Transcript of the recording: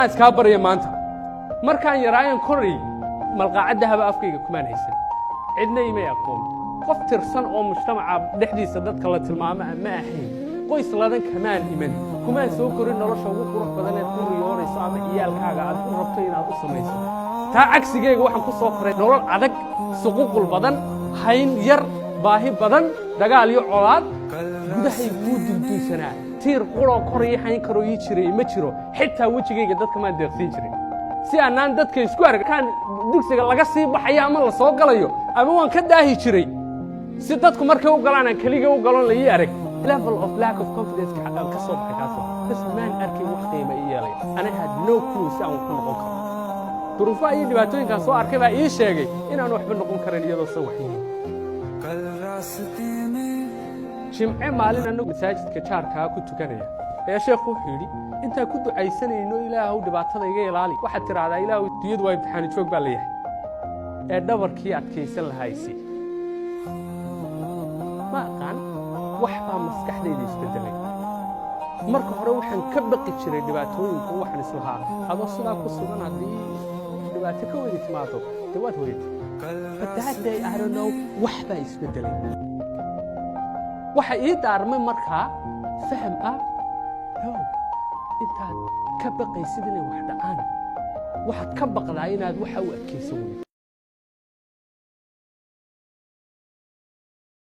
Iskaa barya maanta markaan yaraayan koray, malqaacad dahaba afkayga kumaan haysan, cidna imay aqoon, qof tirsan oo mujtamaca dhexdiisa dadka la tilmaamo ma ahayn, qoys ladan kamaan iman, kumaan soo korin nolosha ugu qurux badaneed ku riyoonayso ama ciyaalkaaga aad u rabto inaad u samayso. Taa cagsigeyga waxaan ku soo koray nolol adag, suququl badan, hayn yar, baahi badan, dagaal iyo colaad. Gudahay wuu dulduusanaa, tiir quroo kor ii hayn karoo ii jiray ma jiro. Xitaa wejigayga dadka maan deeqsiin jirin si aanaan dadka isku arag. Kaan dugsiga laga sii baxayo ama la soo galayo ama waan ka daahi jiray, si dadku markay u galaan aan keliga u galon la ii arag. Level of lack of confidence aan ka soo baxay kaasoo bas maan arkin wax qiima ii yeelay, and I had no clue si aan wax u noqon karo. Duruufaha iyo dhibaatooyinkaan soo arkay baa ii sheegay inaan waxba noqon karin iyadoo san wax yihiin. Jimce maalin annagu masaajidka jaarkaa ku tukanaya ayaa sheekhu wuxuu yidhi, "Intaan ku ducaysanayno, Ilaahow dhibaatada iga ilaali, waxaad tidhaahdaa, Ilaahow, dunyadu waa imtixaani joog baa leeyahay, ee dhabarkii adkaysan lahaa isii." Ma aqaan, wax baa maskaxdayda isbeddelay. Marka hore waxaan ka baqi jiray dhibaatooyinku. Waxaan islahaa, adoo sidaa ku sugan haddii dhibaato ka weydi timaado, dee waad hooyatay. But that day, I don't know, wax baa isbeddelay. Waxa ii daarmay markaa faham ah, no, intaad ka baqaysid inay wax dhacaan, waxaad ka baqdaa inaad waxa u adkaysan weydo.